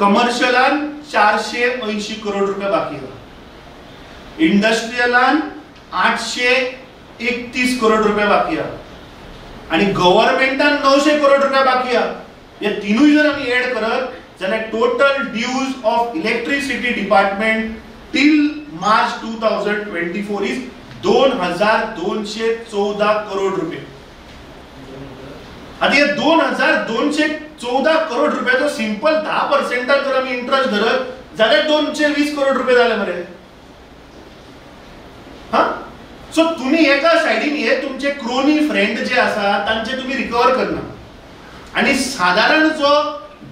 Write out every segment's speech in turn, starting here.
कमर्शियलान 480 करोड रुपया बाकी आहा, इंडस्ट्रियलान 831 करोड रुपया बाकी आहा आनी गव्हर्मेंटान 900 करोड रुपया बाकी आहा. हे तिनूय जर आमी एड करत जाल्यार total dues of electricity department till March 2024 is 2214 crore रुपये. आतां हे 2214 करोड रुपयाचो सिंपल 10% जर आमी इंट्रस्ट धरत जाल्यार 220 करोड रुपये जाले मरे. हा, सो तुमी एका सायडीन हे तुमचे क्रोनी फ्रेंड जे आसा तांचे तुमी रिकवर करना आनी सादारण जो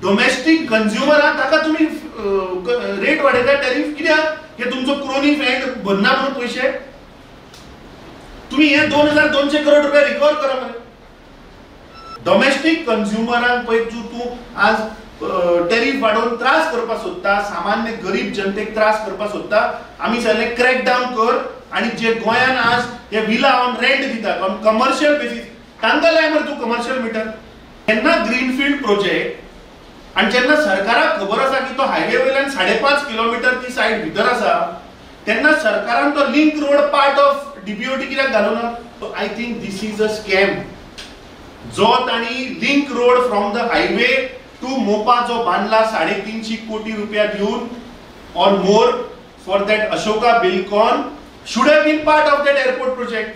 डोमेस्टीक कंज्युमर आहा ताका तुमी रेट वाडयता टॅरीफ. कित्याक? हे तुमचो क्रोनी फ्रेंड भरना म्हणून पयशे. तुमी हे 2200 करोड रुपया रिकवर करा मरे. डोमेस्टीक कंज्युमरांक पळय तूं आज टॅरीफ वाडोवन त्रास करपाक सोदता, सामान्य गरीब जनतेक त्रास करपाक सोदता. आमी सांगलें क्रॅक डावन कर आनी जे गोंयान आज हे विला ऑन रेंट दितात ऑन कमर्शियल बेसीस तांकां लाय मरे तूं कमर्शियल मिटर. जेन्ना ग्रीनफिल्ड प्रोजेक्ट आनी जेन्ना सरकाराक खबर आसा की तो हायवे वयल्यान 5.5 किलोमिटर ती सायड भितर आसा तेन्ना सरकारान तो link road part of DBOT कित्याक घालूं ना? I think this is a scam. जो तांणी link road from the highway to Mopa जो बांदला 350 कोटी रुपया दिवन or more for that Ashoka Buildcon should have been part of that airport project.